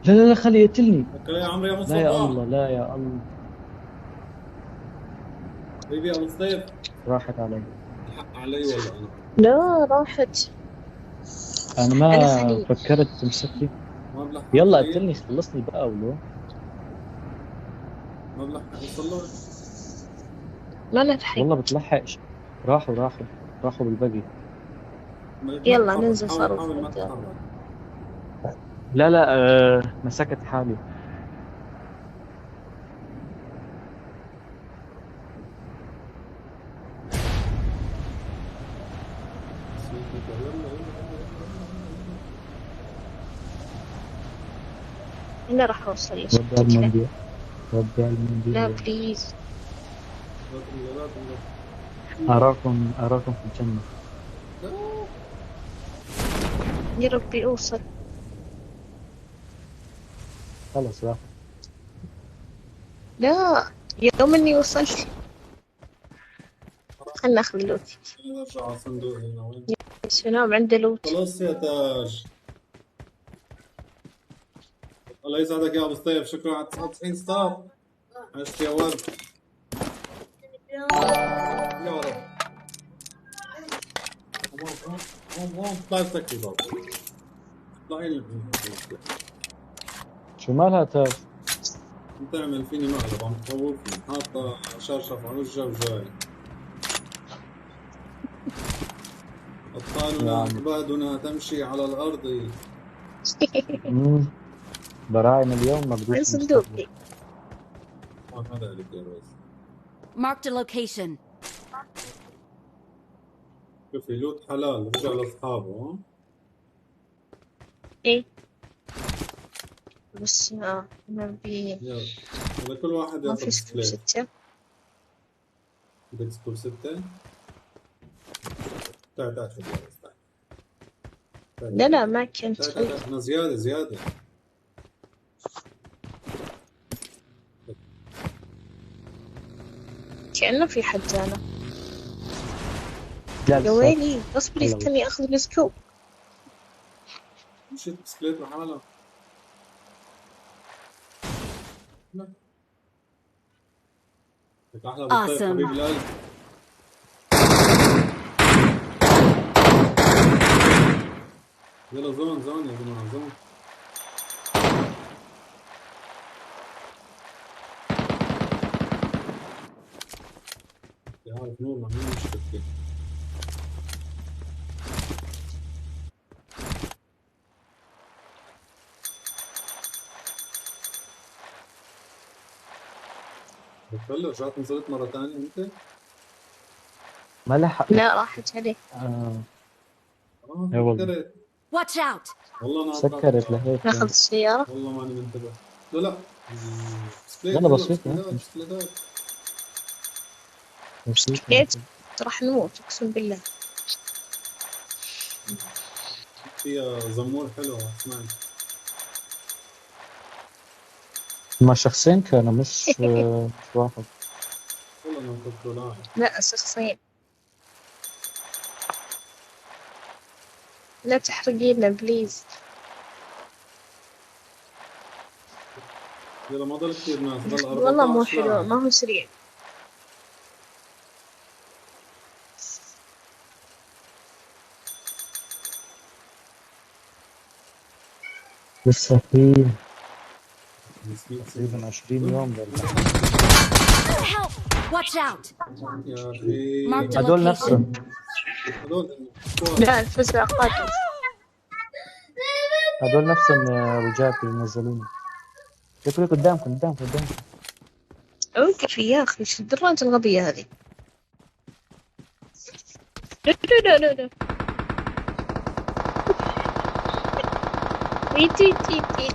لا لا لا، خليه يقتلني. okay يا عمري يا لا يا مصطفى. الله، لا يا الله. حبيبي يا ابو صطيف. راحت علي. الحق علي والله انا. لا راحت. انا أنا ما خليل. فكرت تمسكني. ما بلحق يلا علي. قتلني، خلصني بقى ولو. ما بلحق اوصل له. ما لحق. والله بتلحقش. راحوا راحوا راحوا بالبقي. ما يلا تتحرك. ننزل حاول صاروخ حاول ما قدام. تتحرك. لا لا، مسكت حالي. يلا يلا يلا يلا. أنا راح أوصل ودع لشكله. المونديال، ودع المونديال. لا يلا. please. لا تقول لا تقول. أراكم، أراكم في الجنة. لا. يا ربي أوصل. خلص راح. لا يوم إني وصلت. خلنا ناخذ loot. نرجع على الصندوق هنا وين؟ يا سلام عنده loot. خلص يا تاج. الله يسعدك يا ابو صطيف، شكرا على 99 star. عشت يا ورد. يا رب. قوم قوم قوم قوم، اطلعي سكري بابا. اطلعي. شو مالها تاج؟ عم تعمل فيني مقلب، عم تخوفني، حاطة شرشف على وجهها وجاي. أطفالنا يا عم. أكبادنا تمشي على الأرض. براعم اليوم مقدوس وين المستقبل. صندوقي؟ هذا اللي بدي بس. Marked a location. شوفي loot حلال رجع لأصحابه. ها؟ إيه بس ما بي. يلا هذا كل واحد ما ياخذ في scope بسكليت. 6. بدك scope 6؟ تعال تعال خذ يلا، تعال. تعال. لا لا ما كنت. تعال تعال تعال. زيادة زيادة. كأنه في حد جانا. لا يا لسه. ويلي اصبري يلا. خليني اخذ ال scope. مشيت بسكليت لحالها. لا. لك أحلى أبو الطيب Awesome. حبيب القلب. يلا zone zone يا جماعة zone. بدي أعرف نور مع مين مشتركين. بتفل رجعت نزلت مرة ثانية أنت؟ ما لحق. لا راحت عليك. إيه والله. سكرت. Watch out! والله أنا سكرت لهيك. ناخذ السيارة. والله ماني منتبه. لا لا. بسكليت يلا يلا بسيطة. بسكليتات بسكليتات. بسيطة. راح نموت اقسم بالله. فيها زمور حلو اسمعي. ما شخصين كانوا مش واحد. والله انا مفكره لاعب. لا شخصين. لا تحرقينا please. يلا ما ضل كثير ناس، ضل والله مو 14 حلو، لاعب. ما هو سريع. لسه في 500 تقريبا 20 يوم للحق. Help! Watch out! يا اخي Marked a هدول location. نفسهم. هدول squad. لا الفزع قاتل. هدول نفسهم يا ابو جابر اللي نزلوني. ليك ليك قدامكم قدامكم قدامكم. اوقفي يا اخي، شو الدراجة الغبية هذه؟ لا لا لا لا. ويت ويت ويت ويت.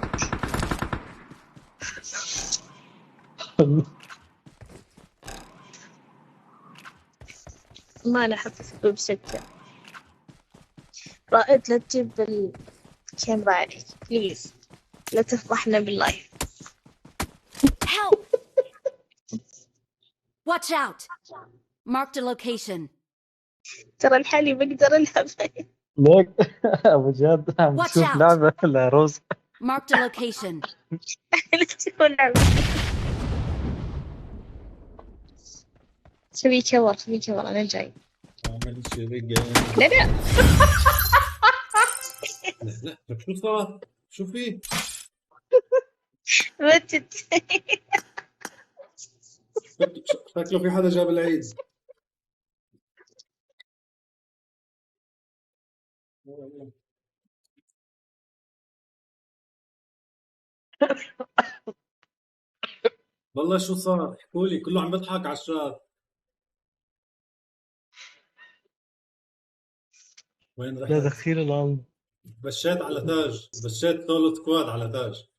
ما أنا حط scope 6. رائد لا تجيب الكاميرا عليك please، لا تفضحنا بال live. Help! Watch out! Marked a location. ترى لحالي بقدر ألعب. ليك ابو جاد عم Watch تشوف out. لعبة لروز. Marked a location. سوي كور، سوي كور، أنا جاي. عامل شي رجال. لا لا. لا لا، لك شو صار؟ شو في؟ متت. شكله في حدا جاب العيد. والله شو صار؟ احكوا لي، كله عم بيضحك على الشات. وين لا رحت؟ دخيل الله. بشيت على تاج، بشيت solo squad على تاج.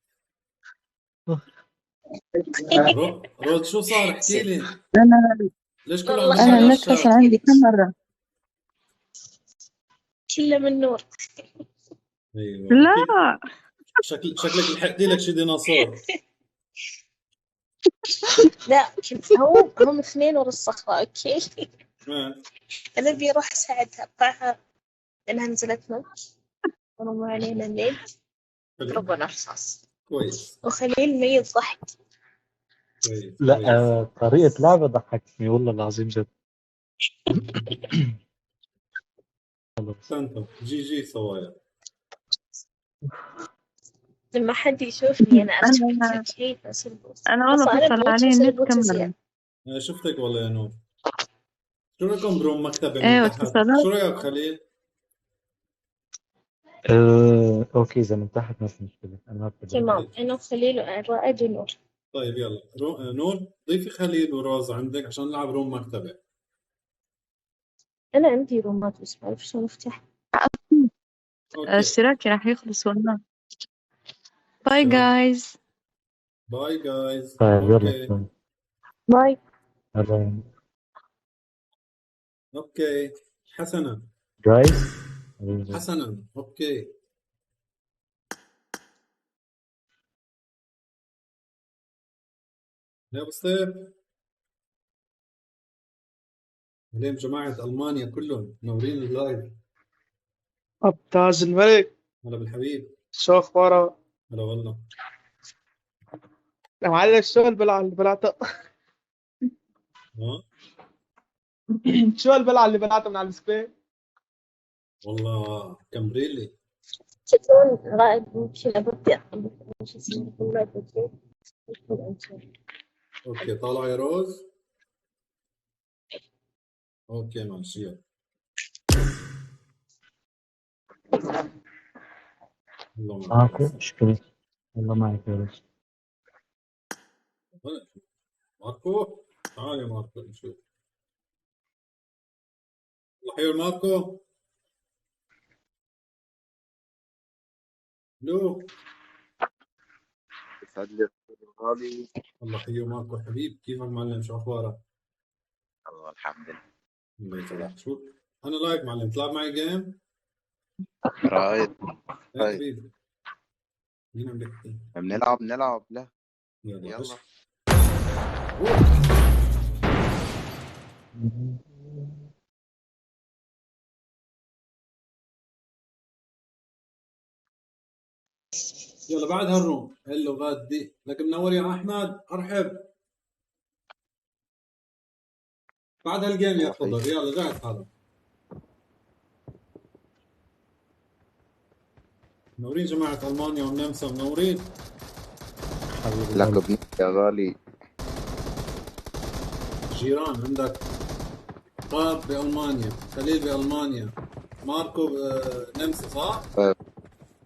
رود شو صار؟ احكي لي. أنا ليش كله عم والله بيضحك أنا على النت فصل الشات؟ عندي كم مرة. كله من نور. ايوه لا. شكلك لحقتي لك شي ديناصور. لا، كنت هم اثنين ورا الصخرة. okay. أنا أبي أروح أساعدها، أقطعها لأنها نزلت موت ورموا علينا الليل. ضربونا رصاص. كويس. وخليل ميت ضحك. كويس. لا، كويس. طريقة لعبة ضحكتني والله العظيم جد. احسنتم. GG سوايا. لما حد يشوفني أنا أرجع okay، بس bot. أنا والله أصلاً أنا فصل bot علي وأصير النت bot كم مرة. زيادة. أنا شفتك والله يا نور. شو رأيكم ب room مكتبة من إيه، تحت؟ واتصالات. شو رأيك خليل؟ okay، إذا من تحت ما في مشكلة، أنا ما بحب. تمام، أنا وخليل ورائد ونور. طيب يلا نور ضيفي خليل وروز عندك عشان نلعب room مكتبة. أنا عندي رومات بس ما أعرف شلون أفتح. okay. اشتراكي راح يخلص والله. bye تمام. guys. bye guys. طيب يلا. okay. bye. يلا. okay حسنا. guys. حسنا okay. يا ابو سيف، اليوم جماعة ألمانيا كلهم منورين ال live. أبتاج الملك. هلا بالحبيب. شو أخبارك؟ هلا والله. يا معلم شو البلعة اللي بلعتها؟ ها؟ شو البلعة اللي بلعتها من على ال screen؟ والله كمبريلي. شكراً رائد، ممكن أبدأ. okay طالعة يا روز؟ okay ماشي يلا. الله معك. okay مشكلة. الله معك يا روز. ماركو تعال يا ماركو نشوف. الله حيو ماركو. لو يسعد لي الغالي. الله حيو ماركو حبيب، كيفك معلم؟ شو اخبارك؟ الله الحمد لله. الله يسعدك. شو انا live معلم، تلعب معي game؟ رايد. يا طيب. حبيبي مين عم بيحكي؟ بنلعب لا يلا يلا. يلا بعد هال room اللغات دي. لك منور يا احمد، ارحب. بعد هال game يا خضر، يلا جاهز حالك. منورين جماعة ألمانيا والنمسا، منورين. لك ابنك يا غالي. جيران عندك طاب بألمانيا، خليل بألمانيا، ماركو بنمسا صح؟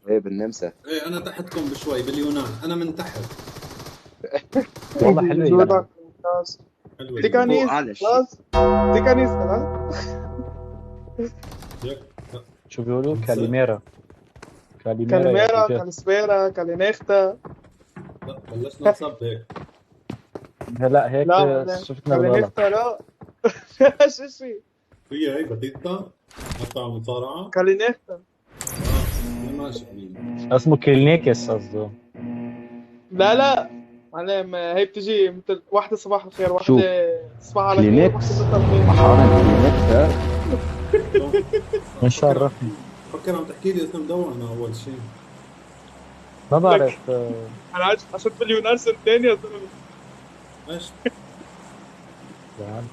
ايه بالنمسا. ايه أنا تحتكم بشوي باليونان، أنا من تحت. والله حلوة اليونان. ممتاز. حلوة. تيكانيس أعلى شيء. خلاص، تيكانيس خلاص. شو بيقولوا؟ كاليميرا. كاليميرا يا كاليميرا، رجال. كالسبيرا، كالينيختا. لا بلشنا نصب هيك. لا هيك لا لا شفتنا بالغلط. كالينيختا لا. شو شيء؟ هي هيك باتيتا قطع مصارعة. كالينيختا. ماشي حبيبي. اسمه كلينيكس قصده. لا لا معلم، هي بتجي مثل واحدة صباح الخير، شو؟ واحدة صباح على خير، كلينكس. واحدة مساء الخير. محارم كلينكس ها؟ مش عرفني. فكر عم تحكي لي اسم دواء انا اول شيء. ما بعرف آه، انا عايش 10 مليون ارسل تاني يا زلمة. ماشي. يعني.